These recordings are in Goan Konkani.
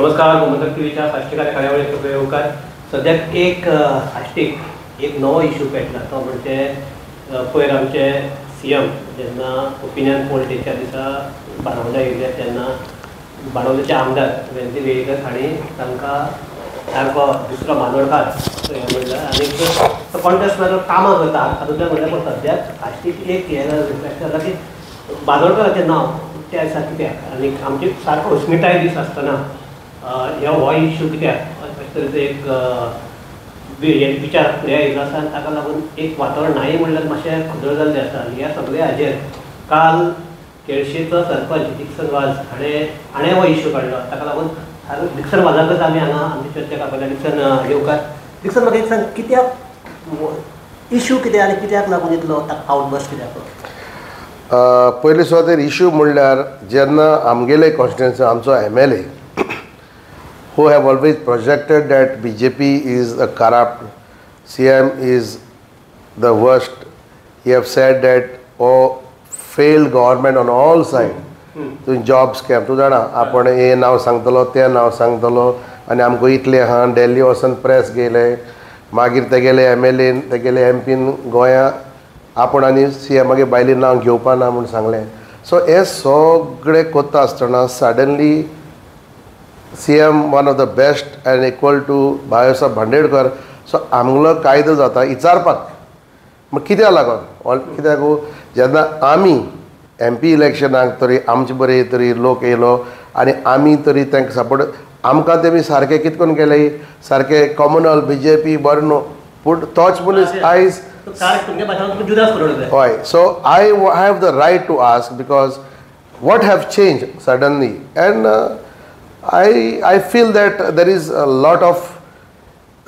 नमस्कार, गोमंतक टीव्हीच्या साश्टीकार कार्यावळीक सगळे येवकार. सद्याक एक साश्टीक एक नवो इशू पेटला तो म्हणजे पयर आमचे सीएम जेन्ना ओपिनियन पोल डेच्या दिसा बाणावले येयले तेन्ना बाणावलेचे आमदार वेंझी वेळीकर हांणी तांकां सारको दुसरो बांदोडकार हें म्हणलें आनी तो कॉन्टेस्ट म्हणल्यार कामां करता तातूंतल्यान म्हणल्यार. पूण सद्याक साश्टीक एक हें रिफ्लेक्ट जाता की बांदोडकाराचें नांव त्या दिसा कित्याक आनी आमची सारको अस्मिताय दीस आसतना हो इशू कित्याक अशे तरेचो एक विचार फुडें आयिल्लो आसा आनी ताका लागून एक वातावरण नाय म्हणल्यार मातशें खदळ जाल्लें आसा. आनी ह्या सगळ्या हाजेर काल केळशेचो सरपंच डिक्सन वाज हाणें हो इशू काडलो. ताका लागून डिक्सन वाजाकच आमी हांगा आमची चर्चा करपाक. डिक्सन येवकार. डिक्सन, म्हाका एक सांग, कित्याक इशू कित्याक आनी कित्याक लागून इतलो आवटबर्स्ट कित्याक? पयले सुवातेर इशू म्हणल्यार जेन्ना आमगेले कॉन्स्टिट्युएन्सी आमचो MLA who have always projected that BJP is a corrupt, CM is the worst. He have said that oh, failed government on all sides. तूं जॉब स्कॅम तूं जाणा आपण हें नांव सांगतलो तें नांव सांगतलो आनी आमकां इतलें आहा. दिल्ली वचून प्रेस गेले, मागीर तेगेले MLA तेगेले MPन गोंया आपूण आनी CMागे बायले नांव घेवपा ना म्हूण सांगलें. सो हें सगळें कोत्ता आसतना suddenly CM one of the best and equal to Bhausaheb Bandodkar. So आमगेलो कायदो जाता विचारपाक मग कित्याक लागून कित्याक जेन्ना आमी MP इलेक्शनाक तरी आमचे बरे तरी लोक येयलो आनी आमी तरी तांकां सपोर्ट आमकां तेमी सारकें कितें करून केलें सारकें कॉमनल BJP बरें न्हू पूण तोच मनीस आयज हय. So I have the right to ask because what have change suddenly and I feel that there is a lot of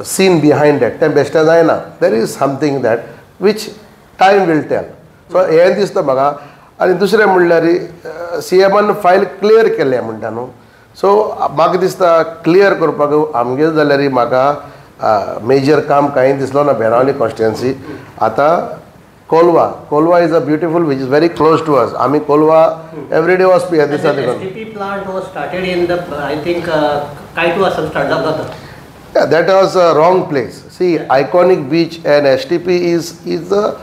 scene behind that. तें बेश्टें जायना. There is something that which time will tell. So हें दिसता म्हाका. आनी दुसरें म्हणल्यार CMान फायल क्लियर केलें म्हणटा न्हू. सो म्हाका दिसता क्लियर करपाक आमगेर जाल्यार म्हाका मेजर काम कांय दिसलो ना बेणावली कॉन्स्टिट्युएन्सी. आतां Colva, Colva is a beautiful which is very close to us. आमी कोलवा एवरी डे वचपी ह्या दिसा देखून. STP plant was started in the, I think, Kaithu आसतना स्टार्ट जाल्लो. Yeah, that was a wrong place. See, iconic beach and STP is a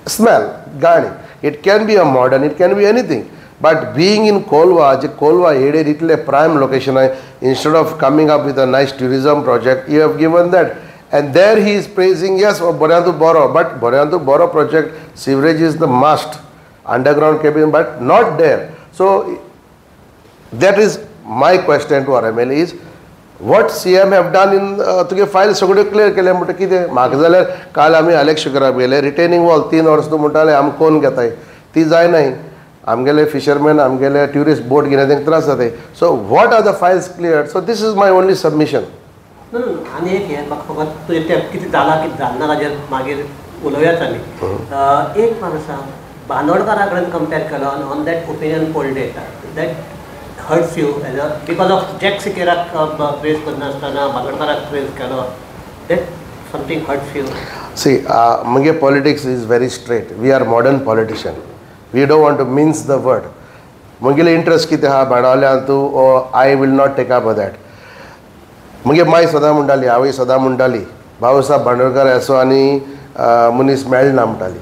smell, gani. It can be a modern, it can be anything. But being in Colva, J Colva हेडेर इतले prime location आहे, instead of coming up with a nice tourism project, you have given that. And there he is praising, yes, बऱ्यांतू बरो, but बऱ्यांतू बरो project, sewerage is the must, underground cabin, but not there. So that is my question to our MLA is, what CM have done in तुगे फायल सगळ्यो क्लियर केले म्हणटा कितें? म्हाका जाल्यार काल आमी अलेक्स शिकराक गेले, रिटेनिंग वॉल 3 वर्सां तूं म्हणटाले आमी कोण घेताय, ती जायनाय. आमगेले फिशरमॅन आमगेले ट्युरिस्ट बोट घेवन तांकां त्रास जाताय. So what are the files clear? So this is my only submission. आनी एक हें म्हाका फकत तुजें तें कितें जालां कितें जालें ना ताजेर मागीर उलोवयाच आमी. एक म्हाका सांग, बांदोडकारा कडेन कंपेर केलो on that opinion poll day, that hurts you as a because of Jack सिकेराक प्रेज करनासतना बांदोडकाराक प्रेज केलो, that something hurts you? See, म्हगे politics is very straight. We are modern politician. We don't want to mince the word. म्हगेले इंट्रस्ट कितें आहा बाणावल्यान तूं, I will not take up that. म्हगे माय सदां म्हणटाली, आवय सदां म्हणटाली भाऊसाहेब बांदोडकर असो आनी मनीस मेळना म्हणटाली.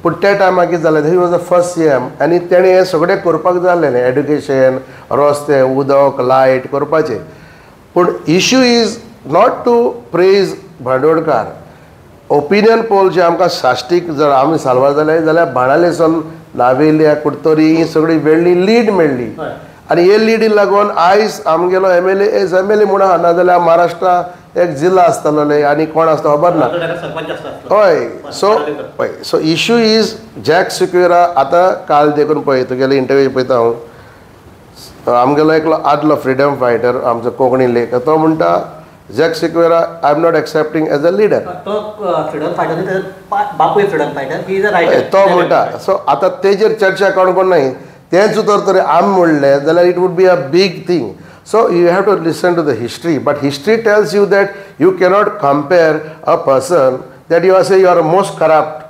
पूण त्या टायमार कितें जालें, he was the first CM आनी तेणें हें सगळें करपाक जाय आसलें, एड्युकेशन, रस्ते, उदक, लायट करपाचें. पूण issue is not to praise Bandodkar. Opinion poll जे आमकां साश्टीक जर आमी साल्वार जाले जाल्यार बाणावलेसून नावेल्या, कुडतरी ही सगळी वेळ्ळी लीड मेळ्ळी आनी हे लिडीक लागून आयज आमगेलो MLA as MLA म्हूण आहा, नाजाल्यार महाराष्ट्रा एक जिल्ला आसतलो आनी कोण आसता खबर ना. हय. सो हय, so issue is jack Sequeira. आतां काल देखून पळय तुगेले इंटरव्यू पळयता हांव, आमगेलो एकलो आदलो फ्रिडम फायटर आमचो कोंकणी लेखक, तो म्हणटा Jack Sequeira I am not accepting as a leader. तो फ्रिडम फायटर, बापूय freedom fighter, he is a writer तो म्हणटा. सो आतां तेजेर चर्चा कोण कोण नाही, तेंच उतर तरी आमी म्हणलें जाल्यार it would be a big thing. So you have to listen to the history, but history tells you that you cannot compare a person that you are say you are most corrupt,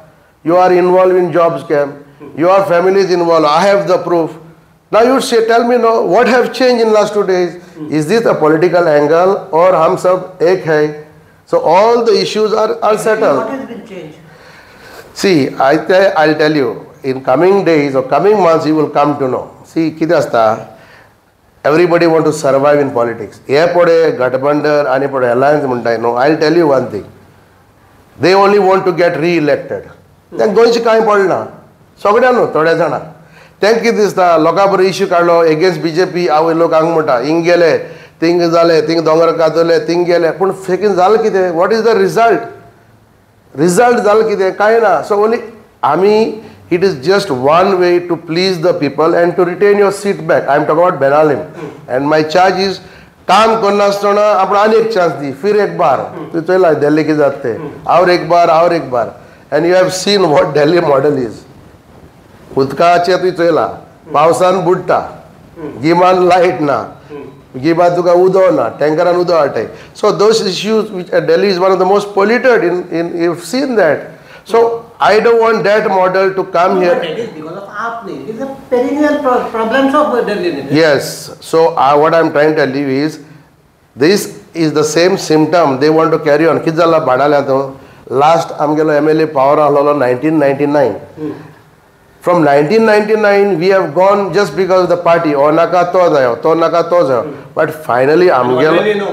you are involve in job scam, your family is involve, I have the proof. Now you say tell me no what have change in last 2 days? Is this a political angle और हम सब एक है? So all the issues are settle. What has been change? See, I tell you, in coming days or coming months you will come to know. See, कितें आसता, everybody want to survive in politics. हे पळय गठबंधन आनी पळय अलायन्स म्हणटाय न्हू. I tell you one thing, they only want to get re-elected. तांकां गोंयचें कांय पडना, सगळ्या न्हू, थोड्या जाणांक. तांकां कितें दिसता, लोकां बरोबर इश्यू काडलो एगेन्स्ट बीजेपी, आवय लोक हांगा म्हणटा हिंग गेले, थिंग जाले, थिंग दोंगर कातरले, थिंग गेले. पूण फेकीन जालें कितें? What is the result? Result जालें कितें? कांय ना. सो ओनली आमी, it is just one way to please the people and to retain your seat back. I am talk about Benaulim and my charge is, काम करनासतना आपण आनी एक चान्स दी, फिर एक बार. तूं चोयला दिल्ली कितें जाता तें, और एक बार, और एक bar. And you have seen what Delhi model is. उदकाचें तुवें चोयला, पावसान बुडटा, गिमान लायट ना, गिमान तुका उदक ना, टँकरान उदक हाडटाय. So those issues which Delhi is one of the most polluted in you have seen that. So I don't want that model to come here. That is because of AAP. It is a perennial problems of Delhi. Yes. So what I am trying to tell you is, this is the same symptom they want to carry on. कितें जालां बाणाल्या तो लास्ट आमगेलो MLA power आहलोलो 1999. From 1999 we have gone just because of the party. ओ नाका तो जायो, तो नाका तो जायो. बट फायनली आमगेलो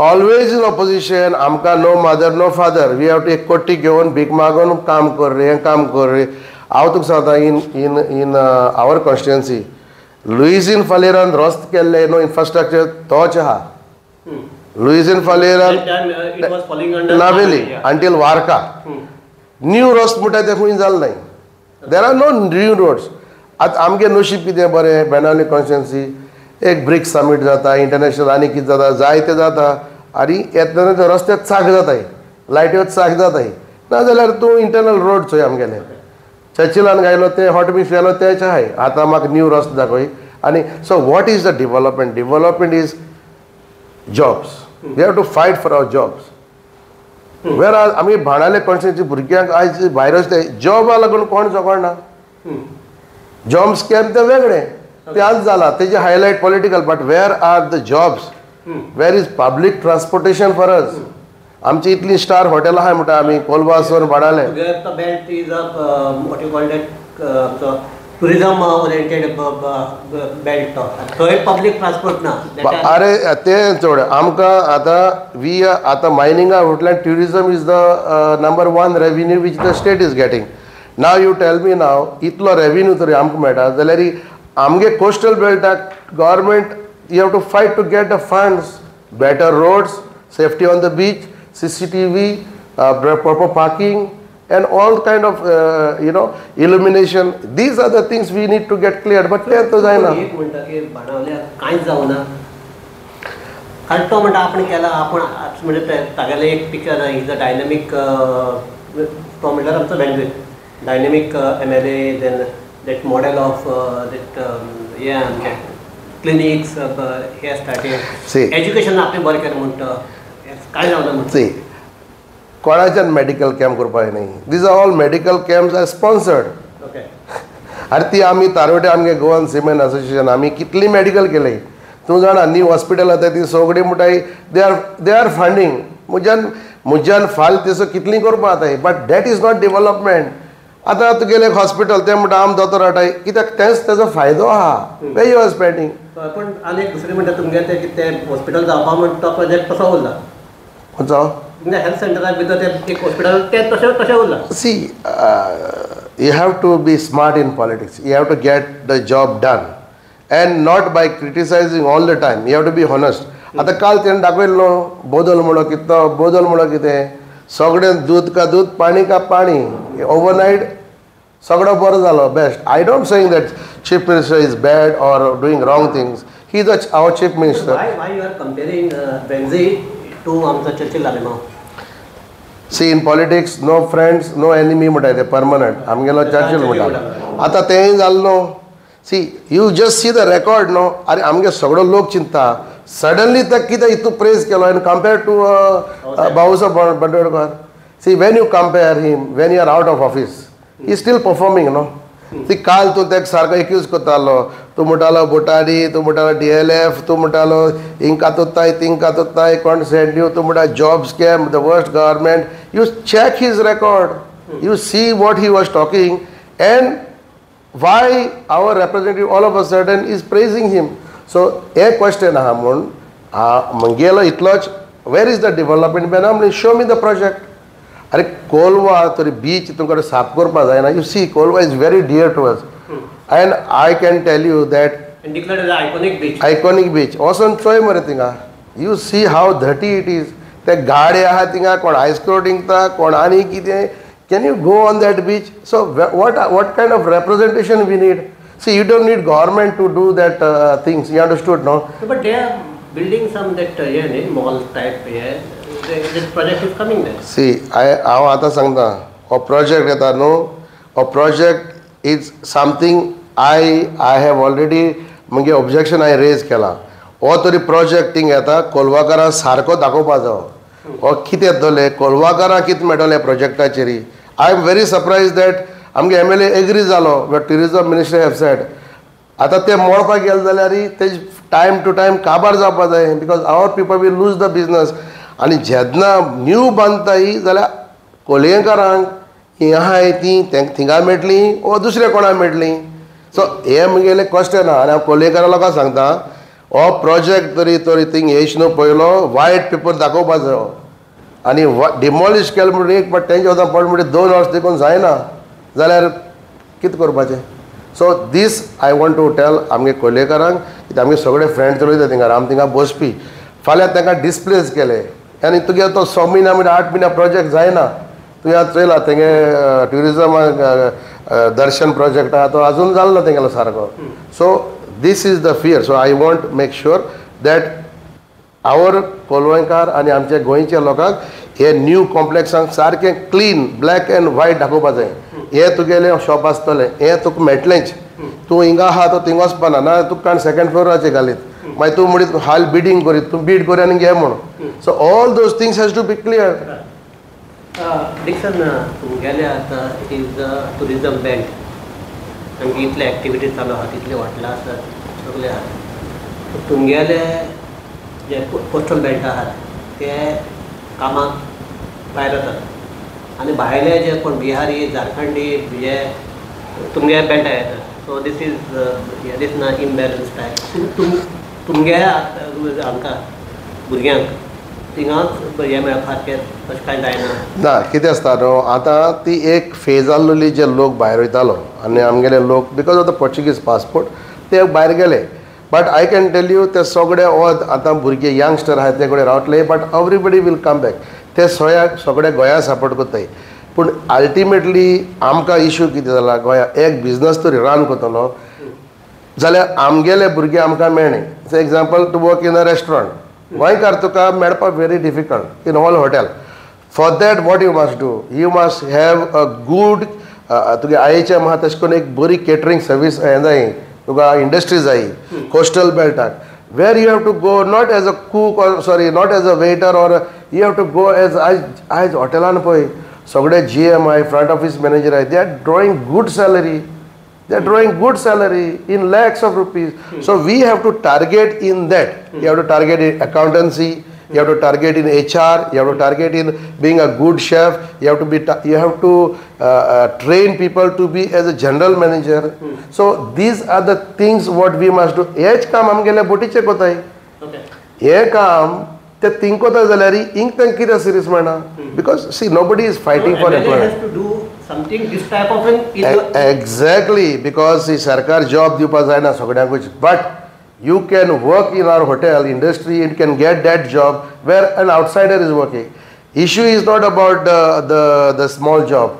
ऑलवेज इन ऑपोजिशन. आमकां no mother no father. We have to एक कोटी घेवन भीक मागून काम कर रे, काम कर रे. हांव तुका सांगता, in in in our constituency Luizinho फालेरान रस्त केल्ले न्हू इन्फ्रास्ट्रक्चर तोच आहा. लुईझीन फालेरान नावेली अंटील वारका न्यू रस्त म्हणटा ते खंय जालें न्हय. There are no new roads. आतां आमगे नशीब कितें बरें, बेनावली कॉन्स्टिट्युएन्सी एक ब्रिक्स समीट जाता, इंटरनॅशनल आनी कितें जाता, जायते जाता. आनी येतना ते रस्ते चाक जाताय, लायट्यो चाक जाताय. नाजाल्यार तूं इंटरनल रोड चोय आमगेले चर्चिलान घायलो ते हॉट मिक्स घायलो तेच आहाय. आतां म्हाका न्यू रस्तो दाखय. आनी so what is the development? Development is jobs. We have to fight for our jobs. Where आमी बाणाले कॉन्स्टिट्युएन्सी भुरग्यांक आयज भायर वचता जॉबा लागून कोण जगना. जॉब स्कॅम ते वेगळे, ते आज जाला तेजे highlight political. But where are the jobs? Where is public transportation for us? आमची इतली स्टार हॉटेल आहाय म्हणटा आमी कोलवासून बाणाले. टुरिजम ओरिएंटेड बेल्ट तो थंय पब्लीक ट्रान्सपोर्ट ना. अरे ते चड आमकां आतां वी आतां मायनिंगा म्हटल्यार tourism is the number one revenue which the state is getting. Now you tell me now, इतलो रेवेन्यू तरी आमकां मेळटा जाल्यार आमगे coastal बेल्टाक government you have to fight to get the funds, better roads, safety on the beach, CCTV, proper parking and all kind of you know illumination. These are the things we need to get cleared. But ते तो जायना. एक म्हणटा की बाणावल्या कांयच जावना, कारण तो म्हणटा आपण केला, आपण म्हणजे तागेलें एक picture is a dynamic. तो म्हणल्यार आमचो Venzy dynamic MLA, then that model of that हें आमचें क्लिनिक्स हे स्टार्टेड, एज्युकेशन आपणें बरें केलें म्हणटा, कांय जावना म्हणटा. कोणाच्यान मेडिकल कॅम्प करपाक न्हय. These are all medical camps are sponsored. आनी ती आमी तारवटे आमगे गोवन सिमेंट असोसिएशन आमी कितली मेडिकल केले तूं जाणा. न्यू हॉस्पिटल आतां ती सगळीं म्हणटाय they are funding. म्हज्यान म्हज्यान फाल तेसो कितलीं करपा जाताय, but that is not development. आतां तुगेलें एक हॉस्पिटल तें म्हणटा आम दोतोर हाडटाय, कित्याक तेंच तेजो फायदो आहा वे you are spending. पूण आनी एक दुसरें म्हणटा तुमगेलें तें कितें हॉस्पिटल जावपा म्हण तो प्रोजेक्ट कसो उरला? खंयचो? हेल्थ सेंटराक भितर तें एक हॉस्पिटल तें तशें तशें उरलां. See, you have to be smart in politics. You have to get the job done and not by criticising all the time. You have to be honest. आतां काल तेणें दाखयलो न्हू बदल म्हणो कितलो, बदल म्हणो कितें, सगळें दूद का दूद पाणी का पाणी, ओवरनायट सगळो बरो जालो best. I don't saying that chief minister is bad or doing wrong things. He is our chief minister. Why you are comparing Venzy to आमचो Churchill Alemao? See, in politics no friends no enemy म्हणटाय ते परमनंट. आमगेलो चर्चिल म्हणटा आतां तेंय जालें न्हू. See, you just see the record न्हू. आनी आमगे सगळो लोक चिंता सडनली ते कितें हितून प्रेज केलो and compare to Bhausaheb Bandodkar. See, when you compare him when you are out of office, he still performing न्हू. ती काल तूं तेका सारको एक्यूज करतालो, तूं म्हणटालो बोटारी, तूं म्हणटालो DLF, तूं म्हणटालो हिंग कातोत्ताय थिंग कातोत्ताय, कोण सेंड you, तूं म्हणटा job scam, the worst government. You check his record, you see what he was talking and why our representative all of a sudden is praising him. So हे क्वेश्चन आहा म्हूण म्हगेलो इतलोच, where is the development Benaulim, show me the project. अरे कोलवा तरी बीच तुमकां साफ करपाक जायना. You see Colva is very dear to us and I can tell you that iconic beach, iconic beach वचोन चोय मरे थिंगा, you see how dirty it is. ते गाडे आहा थिंगा, कोण आयस्क्रीम विकता, कोण आनी कितें. Can you go on that beach? So what kind of representation we need? See, you don't need government to do that things, you understood no? But they are building some that mall type, this project is coming there. See, हांव आतां सांगता, हो प्रोजेक्ट येता न्हू, हो project is something I have already म्हणजे ऑब्जेक्शन हांवें रेज केलां. हो तरी प्रोजेक्ट थिंग येता कोलवाकारांक सारको दाखोवपा जावो, हो कितें येतलें कोलवाकारांक कितें मेळटलें प्रोजेक्टाचेर. I am very surprise that आमगे MLA agree जालो, but tourism minister have said आतां ते मोडपाक गेले जाल्यार ते टायम टू टायम काबार जावपा जाय, because our people will lose the business. आनी जेन्ना न्यू बांदताय जाल्यार कोलयेकारांक हीं आहाय तीं थिंगा मेळटलीं वो दुसऱ्या कोणाक मेळटलीं. सो हें म्हगेलें क्वेश्चन आहा आनी हांव कोलयेकारां लोकांक सांगता, हो प्रोजेक्ट तरी तरी थिंग येश न्हू पयलो वायट पेपर दाखोवपा जायो आनी डिमॉलिश केलें म्हणून एक पाट तेंचे वचोन पडलें म्हणटकीर 2 वर्स देखून जायना जाल्यार कितें करपाचें. So this I want to tell आमगे कोलयेकारांक, कित्याक आमगे सगळे फ्रेंड्स उलयता थिंगा, आम थिंगा बसपी फाल्यां तांकां डिसप्लेस केले आनी तुगे तो 6 म्हयन्या म्हणल्यार 8 म्हयन्या प्रोजेक्ट जायना. तुवें आतां चोयला तेंगे ट्युरिजमा दर्शन प्रोजेक्ट आहा तो आजून जालो ना तेंगेलो सारको. So this is the fear. So I want make sure that our Kolvenkar आनी आमच्या गोंयच्या लोकांक हे न्यू कॉम्प्लेक्सांक सारकें क्लीन ब्लॅक एंड व्हायट दाखोवपा जाय. हें तुगेलें शॉप आसतलें, हें तुका मेळटलेंच, तूं हिंगा आहा तो थिंगा वचपाना ना, तुका काण सेकेंड फ्लोराचेर घालीत, मागीर तूं म्हणीत हाल बिडींग करीत, तूं बीड करी आनी घे म्हणून. So all those things has to be clear. Dixon, तुमगेले आतां it is the tourism bank, आमगे इतले एक्टिविटीज चालू आहा, तितले हॉटेलां आसात, सगळे आहात. तुमगेले जे कोस्टल बेल्ट आहात ते कामाक भायर वतात आनी भायले जे कोण बिहारी, झारखंडी हे तुमगे बेल्टा येतात. सो this is हे दिसना इम्बॅलन्स टायप. तुमगे आमकां भुरग्यांक थिंगाच हें मेळपाचें तशें कांय जायना ना. कितें आसता न्हू, आतां ती एक फेज आसलेली जे लोक भायर वयतालो आनी आमगेले लोक because of the Portuguese passport ते भायर गेले. But I can tell you ते सगळे आतां भुरगे यंगस्टर आहात ते कडेन रावतले, but everybody will come back. ते सगळे गोंया सपोर्ट करताय. पूण अल्टिमेटली आमकां इशू कितें जाला, गोंया एक बिजनस तरी रन करतलो जाल्यार आमगेले भुरगे आमकां मेळ्ळे. For example to work in a restaurant, गोंयकार तुका मेळपाक very difficult in all hotel. For that what you must do, you must have a good तुगे IHM आहा तशें करून एक बरी केटरींग सर्वीस हें जाय तुका, इंडस्ट्री जाय coastal बेल्टाक, where you have to go not as a cook or sorry not as a waiter or you have to go as आयज हॉटेलान पळय सगळे GM I, front office manager I, they are drawing good salary, they are drawing good salary in lakhs of rupees. So we have to target in that. You have to target in accountancy, you have to target in HR, you have to target in being a good chef, you have to be, you have to train people to be as a general manager. So these are the things what we must do. हेच काम आमगेले बोटीचे कोताय, हे काम ते थिंग कोता जाल्यार इंक तांकां कितें सिरियस मेळना, because see nobody is fighting for employment. Exactly, because see सरकार जॉब दिवपाक जायना सगळ्यांकूच, but you can work in our hotel industry, you can get that job where an outsider is working. Issue is not about the small job.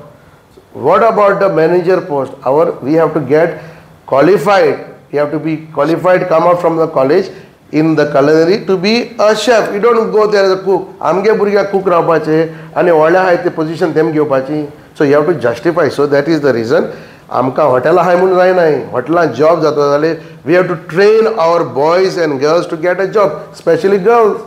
What about the manager post? Our, we have to get qualified, you have to be qualified, come out from the college in the culinary to be a chef. You don't go there as a cook. आमगे भुरग्याक cook रावपाचे आनी व्हडले आहाय ते position तेम घेवपाची. So you have to justify. So that is the reason आमकां हॉटेलां आहाय म्हूण जायना, हॉटेलां जॉब जाता जाल्यार we have to train our boys and girls to get a job, specially girls.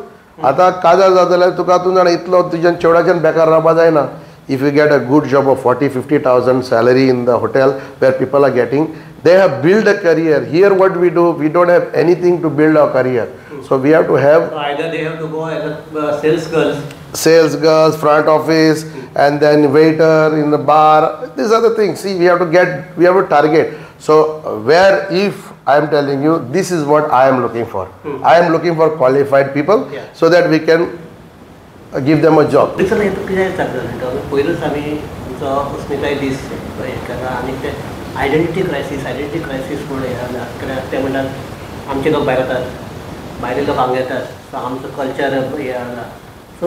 आतां काजार जाता जाल्यार तुका तूं जाणा इतलो तुज्यान चेवडाच्यान बेकार रावपा जायना. If you get a good job of 40-50,000 salary in the hotel where people are getting, they have built a career. Here what we do, we don't have anything to build our career. So we have to have... So either they have to go as a sales girls. Sales girls, front office, and then waiter in the bar. These are the things. See, we have to get, we have to target. So where if I am telling you, this is what I am looking for. I am looking for qualified people, so that we can give them a job. Identity crisis, identity crisis म्हणून ते म्हणटात आमचे लोक भायर वतात, भायले लोक हांगा येतात, सो आमचो कल्चर हें जाला. सो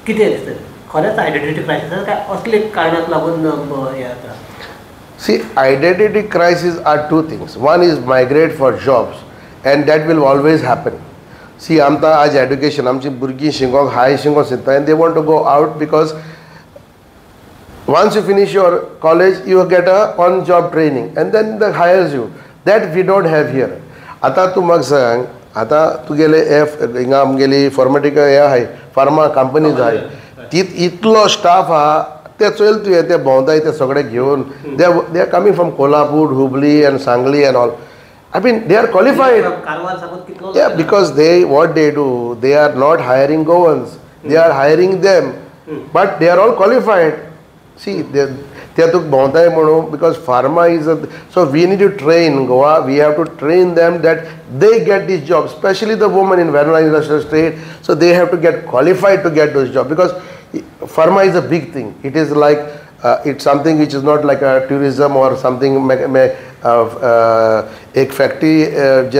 कितें दिसता खरेंच आयडेंटिटी क्रायसीस काय असले कारणाक लागून हें जाता? See, identity crisis are two things. One is migrate for jobs, and that will always happen. See, आमकां आज एड्युकेशन, आमची भुरगीं शिकोंक हाय शिकोंक सोदता, and they want to go out because once you finish your college, you get a on-job training, and then they hires you. That we don't have here. आता तूं म्हाका सांग, आतां तुगेले एफ हिंगा आमगेली फॉर्मेटिका हे आहाय, फार्मा कंपनीज आहाय, ती इतलो स्टाफ आहा, ते चोयल तुवें ते भोंवताय ते सगळे घेवन, they are coming from Kolhapur, Hubli and Sangli and all. I mean, they are qualified. Yeah, because they, what they do, they are not hiring Goans, they are hiring them, but they are all qualified. See, they took भोंवताय म्हणून because pharma is a, so we need to train Goa, we have to train them that they get this job, especially the women in Verna Industrial State, so they have to get qualified to get those jobs, because pharma is a big thing. It is like, it's something which is not like a tourism or something, एक factory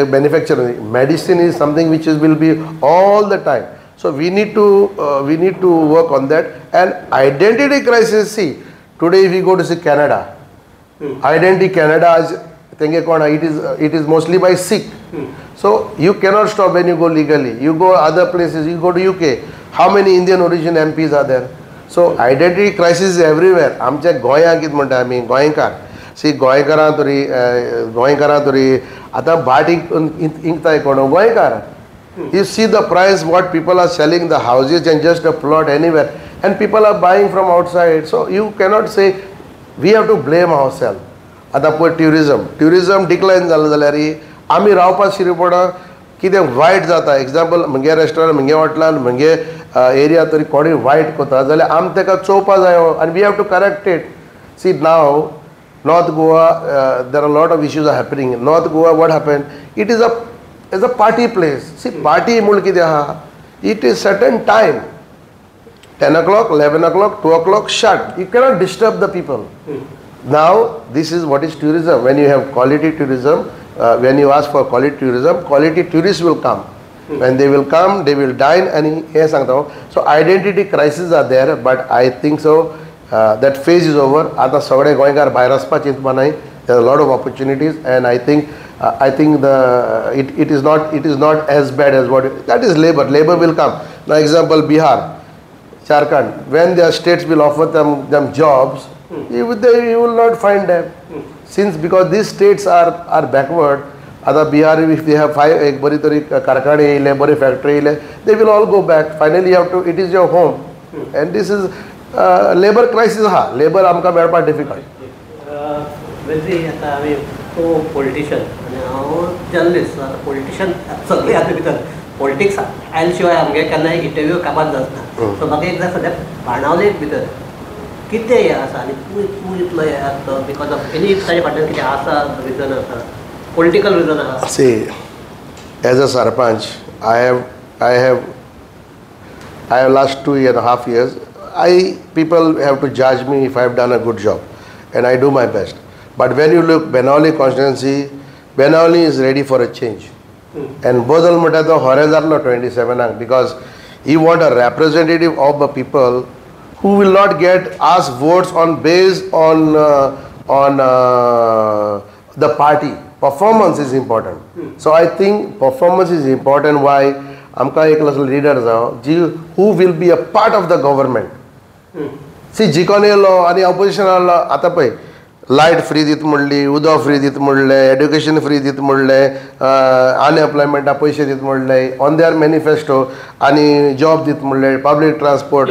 manufacturing. Medicine is something which is will be all the time. So we need to work on that. And identity crisis, see, today if we go to see Canada, identity Canada is, it is mostly by Sikh. So you cannot stop when you go legally. You go other places, you go to UK. How many Indian origin MPs are there? So identity crisis is everywhere. आमच्या गोंयांत कितें म्हणटा आमी गोंयकार, सी गोंयकारां तरी गोंयकारां तरी आतां भाट इंकताय कोण गोंयकार. You see the price what people are selling the houses and just a plot anywhere, and people are buying from outside. So you cannot say we have to blame ourselves. आतां पळय ट्युरिजम, ट्युरिजम डिक्लायन जालें जाल्यार आमी रावपाक शिरपडा कितें वायट जाता. एग्जाम्पल म्हगे रेस्टॉरंट, म्हगे हॉटेलान, म्हगे एरिया तरी कोणूय वायट करता जाल्यार आमी ताका चोवपा जायो आनी we have to correct it. See now North Goa, there are lot of issues are happening. North Goa what happen, it is a is a party place. See party म्हूण कितें आहा, it is certain time, 10 o'clock, 11 o'clock, 2 o'clock, shut. You cannot disturb the people. Now this is what is tourism. When you have quality tourism, when you ask for quality tourism, quality tourists will come. When they will come, they will dine and हे सांगता हांव. So identity crisis are there, but I think so that phase is over. आतां सगळे गोंयकार भायर वचपा चिंतपा नाय. There are a lot of opportunities, and I think the it is not as bad as what that is. Labor, labor will come. Now example Bihar, Jharkhand, when their states will offer them jobs, you will not find them. Since because these states are backward. Other Bihar, if they have 5 एक बरी तरी कारखाने येयले, बरी फॅक्टरी येयले, they will all go back. Finally you have to, it is your home, and this is labor crisis हा. Labor आमकां मेळपाक difficult. Wesley, आतां आमी तूं पॉलिटिशन आनी हांव जर्नलिस्ट. आतां पॉलिटिशन सगळें आतां भितर पॉलिटिक्स आयले शिवाय आमगे केन्नाय इंटरव्यू काबार जातना. सो म्हाका एकदां सद्या बाणावले भितर कितें हें आसा आनी तूं तूं इतलो हें आसता because of any ताजे फाटल्यान कितें आसा, रिजन आसा, पॉलिटिकल रिजन आसा? See, as a sarpanch, I have last 2.5 years, I people have to judge me if I have done a good job, and I do my best. But when you look Benaulim constituency, Benaulim is ready for a change. And बदल म्हणटा तो होरे जातलो 27 because he want a representative of the people who will not get us votes on based on the party. Performance is important. So I think performance is important. Why? आमकां एक leader जावो जी who will be a part of the government. See, जिकोन येयलो आनी opposition आसलो. आतां पळय लायट फ्री दित म्हणली, उदक फ्री दित म्हणलें, एड्युकेशन फ्री दित म्हणलें, अनएम्प्लॉयमेंटा पयशे दित म्हणले ऑन their manifesto, आनी जॉब दित म्हणले, पब्लीक ट्रान्सपोर्ट.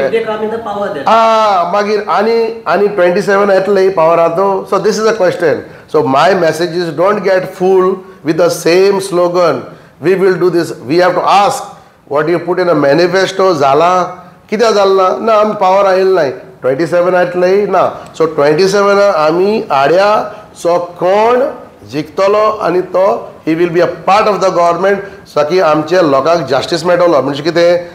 आ मागीर आनी आनी 27 येतले पावरांत. So this is a question. So my message is don't get fool with the same slogan, we will do this. We have to ask what you put in a manifesto जाला कित्याक जालें ना? ना आमी पावर आयिल्ले नाय. 27 येतले ना. सो 27 आमी आड्याचो कोण जिखतलो आनी तो he will be a part of the government, so आमचे लोकांक जस्टीस मेळटलो. म्हणजे कितें,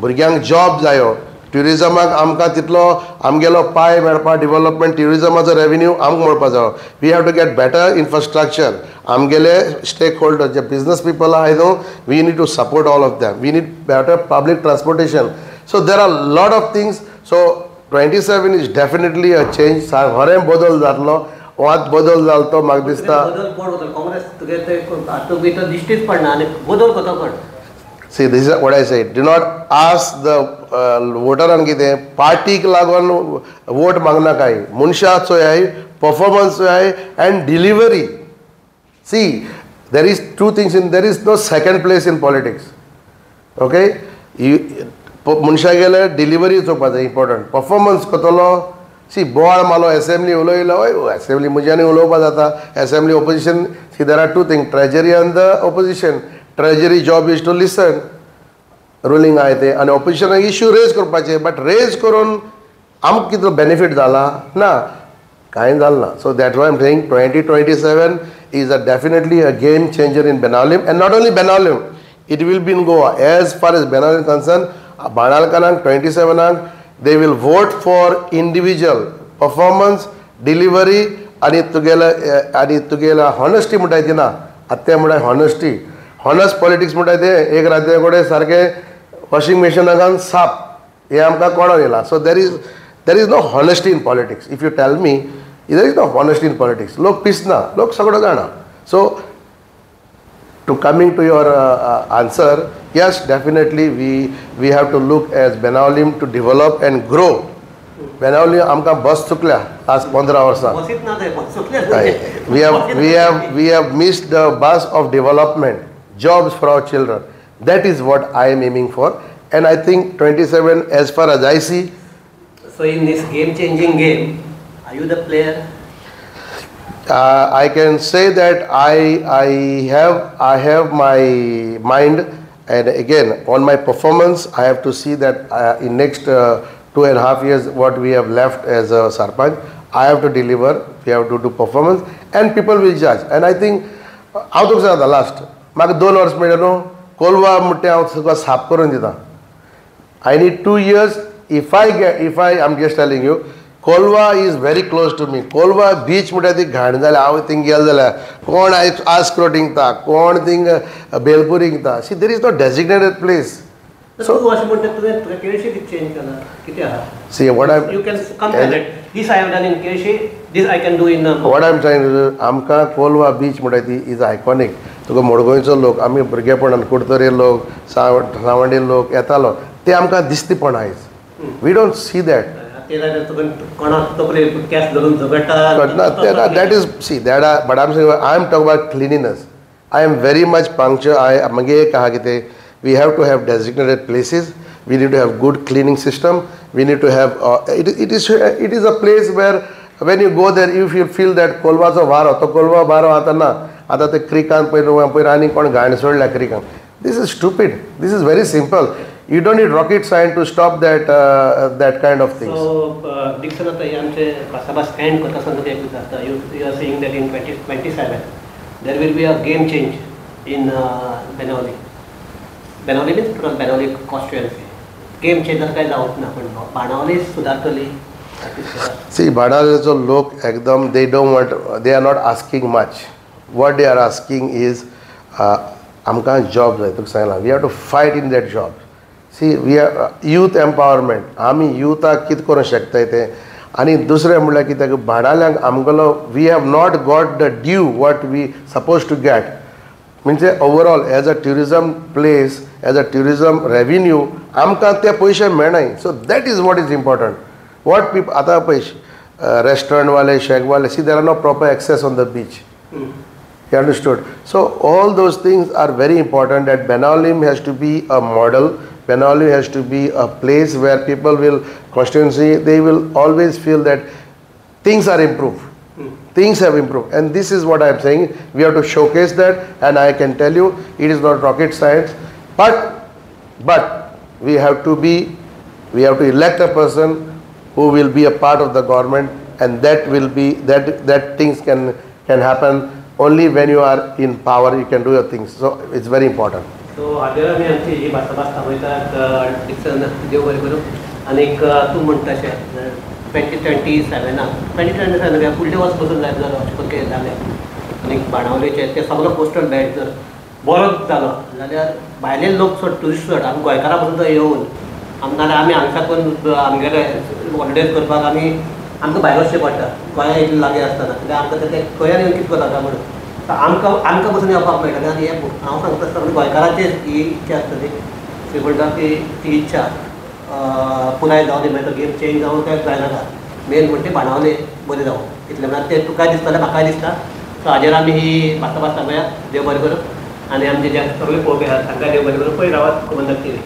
भुरग्यांक जॉब जायो, ट्युरिजमाक आमकां तितलो आमगेलो पाय मेळपा, डिवलपमेंट ट्युरिजमाचो रेवेन्यू आमकां मेळपा जायो. We have to get better infrastructure. आमगेले स्टेक होल्डर जे बिजनस पिपल आहाय न्हू, we need to support all of them. We need better public transportation. So there are lot of things. So 27 is definitely a change. खरें बदल जातलो, वात बदल जालो तो म्हाका दिसता. काँग्रेस तुगे भितर दिश्टीच पडना आनी बदल कोतो कोण. See, this is what I say. Do not ask the वोटरान कितें पार्टीक लागून वोट मागनाकाय, मनशाक चोयाय, performance चोयाय and delivery. See, there is two things in, there is no second place in politics. Okay, मनशागेले delivery चोवपा जाय इम्पॉर्टंट, परफॉर्मन्स करतलो. सी, बोवाळ मारलो, एसेंब्ली उलयलो, हय एसेंब्ली म्हज्यानी उलोवपा जाता. Assembly opposition, see there are two thing, treasury and the opposition. Treasury job is to listen, ruling आहाय ते, आनी ऑपोजिशनाक इश्यू रेज करपाचे. बट रेज करून आमकां कितलो बेनिफीट जाला ना, कांय जालें ना. So that why am saying 2027 is a definitely a game changer in Benaulim, and not only Benaulim, it will be in Goa. As far as Benaulim concern, बाणालकारांक 27 they will vote for individual performance, delivery आनी तुगेले आनी तुगेले हॉनेस्टी म्हणटाय ती ना, आतां तें म्हणटाय हॉनेस्टी. हॉनेस्ट पॉलिटिक्स म्हणटाय तें एक राती कडेन सारकें वॉशिंग मशिनान साप, हें आमकां कळोन येयलां. So there is no honesty in politics. If you tell me there is no honesty in politics, लोक पिसना, लोक सगळो जाणा. So to coming to your answer, yes, definitely we have to look as Benaulim to develop and grow. Benaulim आमकां बस चुकल्या लास्ट 15 वर्सां. We have missed the bus of development, jobs for our children. That is what I am aiming for, and I think 27, as far as I see. So in this game changing game, are you the player? I can say that I have my mind, and again on my performance I have to see that in next 2.5 years what we have left as a sarpanch, I have to deliver, we have to do performance, and people will judge. And I think हांव तुका सांगता लास्ट म्हाका 2 वर्स मेळ्ळें न्हू, कोलवा म्हणटा हांव तुका साफ करून दिता. I need 2 years. If I am just telling you, Colva is very close to me. Colva beach म्हणटा ती घाण जाल्या, हांव थिंग गेलो जाल्यार कोण आस्क्रो थिंगता, कोण थिंग बेलपुरी थिंगता. See, there is no designated place. So तूं अशें म्हणटा तुवें तुवें केळशी कितें चेंज केलां, कितें आहा? See what I you can compare it, this I have done in Quelossim, this I can do in what I am trying to do. आमकां कोलवा बीच म्हणटा ती is iconic. तुका मडगांवचो लोक, आमी भुरगेपणान कुडतरे लोक, सावंडे लोक येतालो, ते आमकां दिसती पण आयज we don't see that. That is, see that, but I am talk about cleanliness. I am very much punctual. I मागीर एक आहा कितें, we have to have designated places, we need to have good cleaning system, we need to have it is a place where when you go there if you feel that कोलवाचो वारो, तो कोलवा वारो आतां ना, आतां ते क्रिकान पयर पयर आनी कोण घाण सोडल्या Krikan. This is stupid. This is very simple. You don't need rocket science to stop that that kind of things. So Dixon, आता हे आमचे भासाभास एंड करता आसतना तुका एक विचारता, you are saying that in 2027 there will be a game change in Benaulim. Benaulim means total Benaulim constituency. Game changer काय जावप ना, पण बाणावली सुदारतली. सी, बाणावलीचो लोक एकदम they don't want, they are not asking much. What they are asking is आमकां जॉब जाय. तुका सांगलां, we have to fight in that job. See, we are youth empowerment, आमी युथाक कितें करूंक शकताय तें. आनी दुसरें म्हणल्यार कित्याक बाणाल्यांक आमगेलो we have not got the due what we suppose to get. म्हणजे overall as a tourism place, as a tourism revenue आमकां ते पयशे मेळनाय. So that is what is important. What people आतां पळय रेस्टॉरंटवाले, शॅकवाले, see there are no proper access on the beach. You understood? So all those things are very important, that Benaulim has to be a model. Benaulim has to be a place where people will, constituency, they will always feel that things are improved. Things have improved. And this is what I am saying. We have to showcase that, and I can tell you it is not rocket science, but we have to be, we have to elect a person who will be a part of the government, and that will be, that things can happen only when you are in power, you can do your things. So it's very important. So हाजेर आमी आमची ही भासाभास थांबयतात. डिक्सन, देव बरें करूं. आनीक तूं म्हणटा अशें 2027 2027 फुडले वर्स पसून जायत जालो अशें करून कितें जालें आनीक बाणावलेचें तें सगळो कोस्टल बेल्ट जर बरो जालो जाल्यार भायले लोक चड ट्युरिस्ट चड आमी गोंयकारां पसून येवन आम नाल्यार आमी हांगा साकून आमगेले हॉलिडेज करपाक आमी आमकां भायर वचचें पडटा, गोंया इतलें लागीं आसतना, कित्याक आमकां तें खंय येवन कितें जाता म्हणून आमकां आमकां पसून येवपाक मेळटलें. आनी हें हांव सांगता आसतना गोंयकारांचेर ही इच्छा आसतली, श्रीफोंडा की ती इच्छा पुराय जावं दी, मागीर तो गेम चेंज जावं काय जायनाका, मेन म्हणटा तें बाणावले बरें जावं इतलें म्हळ्यार तें तुकाय दिसतलें, म्हाकाय दिसता. सो हाजेर आमी ही भासाभास थांबया. देव बरें करूं. आनी आमचे जे सगळे पळोवपी आसात तांकां देव बरें करूं. पळय रावात गोमंतक टीव्ही.